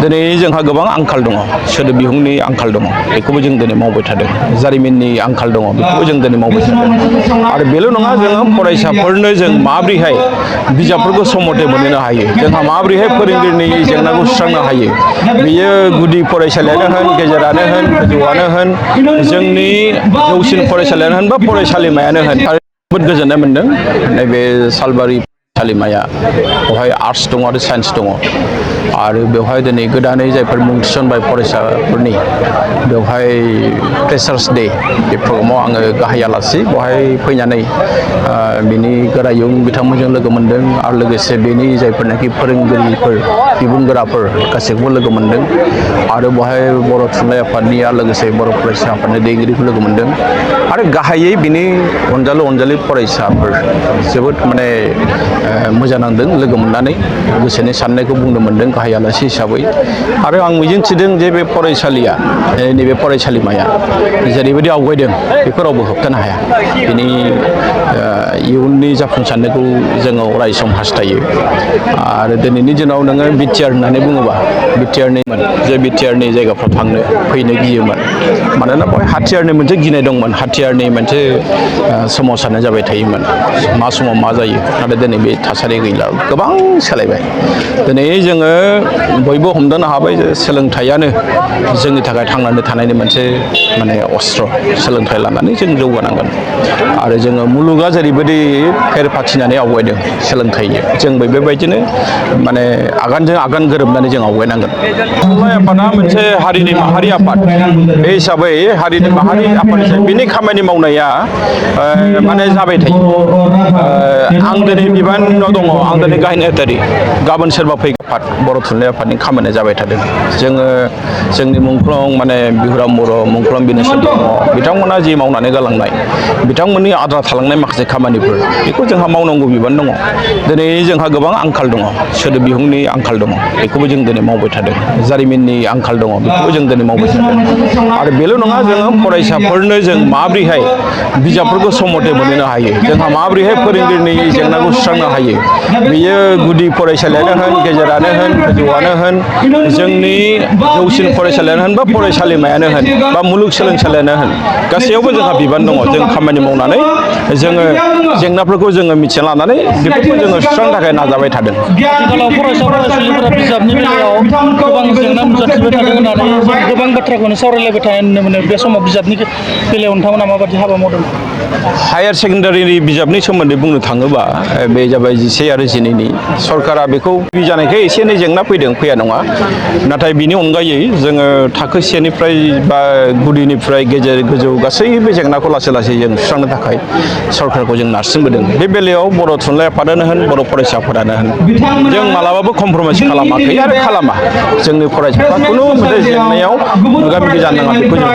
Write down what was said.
दिनै जोंहा गोबां आंखाल दङ सोदोब बिहुंनि आंखाल दङ बेखौबो जों दिनै मावबाय थादों जारिमिननि आंखाल दङ बेखौबो जों दिनै मावबाय थादों आरो बेल' नङा जोङो फरायसाफोरनो जों माबोरैहाय बिजाबफोरखौ सम मथे मोनहोनो हायो जोंहा माबोरैहाय फोरोंगिरिनि जेंनाखौ सुस्रांनो हायो बेयो गुदि फरायसालियानो होन गेजेरानो होन गोजौआनो होन जोंनि जौसिन फरायसालियानो होन बा फरायसालिमायानो होन जोबोद गोजोननाय मोनदों नैबे सालबारि फरायसालिमाया बेवहाय आर्ट्स दङ आरो साइन्स दङ आरो बेवहाय दिनै गोदानै जायफोर मुं थिसनबाय फरायसाफोरनि बेवहाय फ्रेसार्स डे बे प्रग्रामाव आङो गाहाय आलासि बेवहाय फैनानै बिनि गोरायुं बिथांमोनजों लोगो मोनदों आरो लोगोसे बेनि जायफोरनाखि फोरोंगिरिफोर बिबुंगोराफोर गासैखौबो लोगो मोनदों आरो बेवहाय बर' थुनलाइ आफादनि आरो लोगोसे बर' फरायसा आफादनि दैदेनगिरिखौ लोगो मोनदों आरो गाहायै बिनि अनजालु फरायसाफोर जोबोद माने मोजां नांदों लोगो मोननानै गोसोनि साननायखौ बुंनो मोनदों गाहाय आलासि हिसाबै आरो आं मिजिंथिदों जे बे फरायसालिया नैबे फरायसालिमाया जेरैबायदि आवगायदों बेखौ रावबो होबथानो हाया बिनि इयुननि जाफुंसारनायखौ जोङो अराय सम हास्थायो आरो दिनैनि दिनाव नोङो बिटिआर होननानै बुङोबा बिटिआरनिमोन जे बिटिआरनि जायगाफ्राव थांनो फैनो गियोमोन मानोना बेवहाय हाथियारनि मोनसे गिनाय दंमोन हाथियारनि मोनसे सोमावसारनाय जाबाय थायोमोन मा समाव मा जायो नाथाय दिनै बे थासारि गैला गोबां सोलायबाय दिनै जोङो बयबो हमदांनो हाबाय जे सोलोंथाइयानो जोंनि थाखाय थांनानै थानायनि मोनसे माने अस्त्र सोलोंथाइ लानानै जों जौगानांगोन आरो जोङो मुलुगा जेरैबायदि फेर फाथिनानै आवगायदों सोलोंथाइजों जोंबो बेबायदिनो माने आगानजों आगान गोरोबनानै जों आवगायनांगोन थुनलाइ आफादा मोनसे हारिनि माहारि आफाद बे हिसाबै हारिनि माहारि आफाद हिसाबै बिनि खामानि मावनाया माने जाबाय थायो आं दिनै बिबानाव दङ आं दिनै गाहाय नेहाथारि गाबोन सोरबा फैगोन आफाद बर' थुनलाइ आफादनि खामानिया जाबाय थादों जोङो जोंनि मुंख्लं माने बिहुराम बर' मुंख्लं बिनेस्वर ब्रह्म बिथांमोना जि मावनानै गालांनाय बिथांमोननि आद्रा थालांनाय माखासे खामानिफोर बेखौ जोंहा मावनांगौ बिबान दङ दिनै जोंहा गोबां आंखाल दङ सोदोब बिहुंनि आंखाल दङ बेखौबो जों दिनै मावबाय थादों जारिमिननि आंखाल दङ बेखौबो जों दिनै मावबाय थादों आरो बेल' नङा जोङो फरायसाफोरनो जों माबोरैहाय बिजाबफोरखौ सम मथे मोनहोनो हायो जोंहा माबोरैहाय फोरोंगिरिनि जेंनाखौ सुस्रांनो हायो बेयो गुदि फरायसालियानो होन गेजेरानो होन गोजौआनो होन जोंनि जौसिन फरायसालियानो होन बा फरायसालिमायानो होन बा मुलुगसोलोंसालियानो होन गासैयावबो जोंहा बिबान दङ जों खामानि मावनानै जोङो जेंनाफोरखौ जोङो मिथिना लानानै बेफोरखौ जोङो सुस्रांनो थाखाय नाजाबाय थादों आथिखालाव फरायसा फरायसुलिफोरा बिजाबनि बेलायाव गोबां जेंना नुजाथिबाय थादों होननानै जों गोबां बाथ्राखौनो सावरायलायबाय थानाय नुनो मोनो बे समाव बिजाबनि बेलायाव नोंथांमोना माबायदि हाबा मावदों हायार सेकेन्डारिनि बिजाबनि सोमोन्दै बुंनो थाङोबा बे जाबाय 11 आरो 12नि सरकारा बेखौ जानायखाय एसे एनै जेंना फैया नङा नाथाय बिनि अनगायै जोङो थाखो 1निफ्राय बा गुदिनिफ्राय गेजेर गोजौ गासैबो जेंनाखौ लासै लासै जों सुस्रांनो थाखाय सरकारखौ जों नारसिनबोदों बे बेलायाव बर' थुनलाइ आफादानो होन बर' फरायसाफोरानो होन जों मालाबाबो कमप्रमाइस खालामाखै आरो खालामा जोंनि फरायसाफ्रा खुनु मोनसे जेंनायाव मोगा मोगि जानो नाङा बेखौ जों